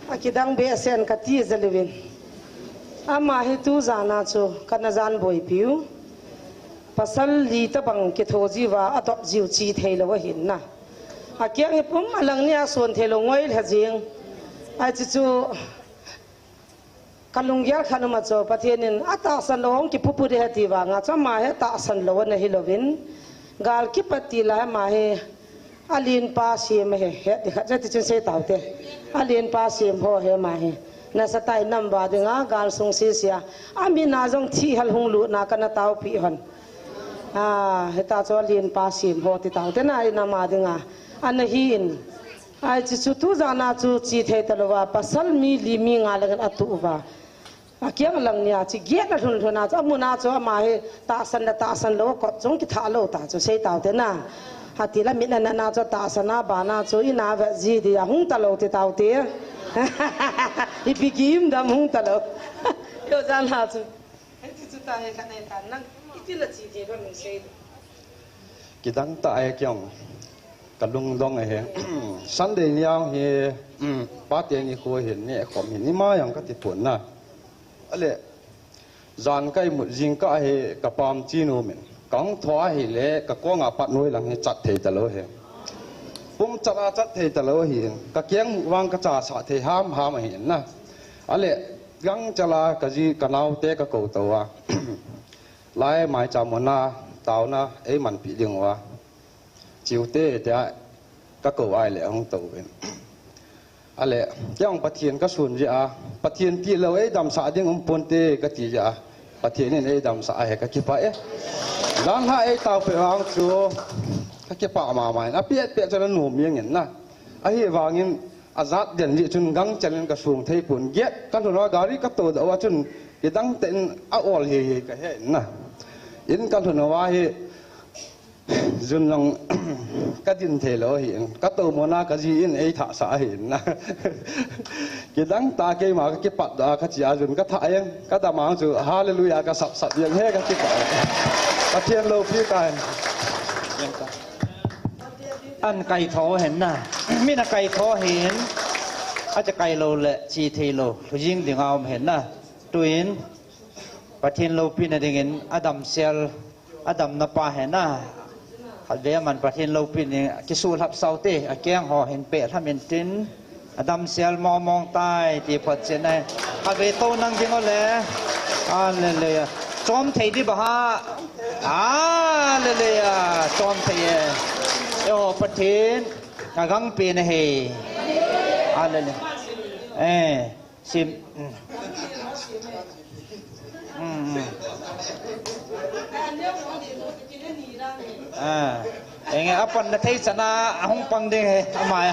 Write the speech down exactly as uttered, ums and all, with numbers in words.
Akidang behseh in kati jal uvin. Ama hi tu jan a chu kana jan boipiu. Pasal li tabang kitho jiuva, adop jiu chi theilou ahin na. Akeng hi pum alang nia son theilou ngoi lha jing. Ahi chu chu Ka lunggel khat um a chu Pathen in atahsan lou hung kipupu ding ahi ti vang a chu ama hi atahsan lou ana hi louvin, gal kipat ti lai ama hi alen pa sem ahi, het ding khat ti chun sei taute. Alen pa sem ho ahi ama hi. Nasatah in nam va ding a gal sung sese a, amin a jong thihal hung lut na kana taopi hon. Ah, hita chu alen pa sem ho ti taute na, in ama ding a ana hi in. Ahi chu chu tu jan a chu chi thei talou va, pasal mi li mi nga lang in atu uva. Akeng lang nia chi get a lhun lhun a chu, amun a chu ama hi tahsan le tahsan lou, kot jong kitha lou ta chu sei taute na. Hiti la min ana na chu tahsan a, ban a chu in a vet ji ding a hung talou ti taute. Ipi kim dam hung talou. Yo jan a chu. Hiti chu ta he ka nei ta nang. Iti la chi thei ba min sei. Kidang tah e kei jong, ka lungdong e he. Sunday ni jong hi, um, pate nikho hin, neh khom hin, ima jong kati pon na. Ale, jan ka imut jingkah hi ka pam chi nom in, ka hung thou ahile, ka kong a pat noi lang hi chat thei talou hi. Pum chat a chat thei talou ahin, ka keng mu vang ka cha sah thei ham ham ahin na. Ale, gangchal a ka ji ka naote ka kou tou a. Lai maicham muna, taona, ei manpi ding uva. Chiu te, tia, ka kou ahile, ahung tou uvin. Ale, kei jong Pathen ka sun jeh a, Pathen tilou, ei damsah ding um ponte, ka ti jeh a, Pathen in ei damsah ahi, ka kipah e. Jan a ei taopeh vang chu, ka kipah mama in, apeh peh chu ana nom jeng in na. Ahivangin, ajat den jeh chun gangchal in ka sung thei pon. Gate ka lhun uva gari ka todoh uva chun kidang tah in a ol hei hei ka he in na. In ka lhun uva hi jun jong ka din thei lou ahin. Ka tou muna ka ji in ei thah sah ahin na. Kidang tah keima ka kipat doh a ka chi a jun ka thah jeng. Ka dam a chu hallelujah ka sap sap jeng he ka kipah. Pathen loupi tai. An kai tho hen na. Min a kai tho hin. A cha kai lou le chi thei lou. Lhujing ding a um hen na. Tuin Pathen loupina dingin a damsel, a damna pa hen na. Khatvei aman Pathen loupina ding kisuhlhap sau te, akeng ho hin peh lham in tin. A damsel mong mong tai ti phot chet nai. Khatvei tou nang ding o le. Hallelujah. Chom thei di ba ha. Hallelujah. Chom thei e. Eiho Pathen. Ka gangpi na he. Hallelujah. Eh. Sim. Mm. Mm, mm. Ah. Enge apan na thei chana ahung pang ding he. Amai.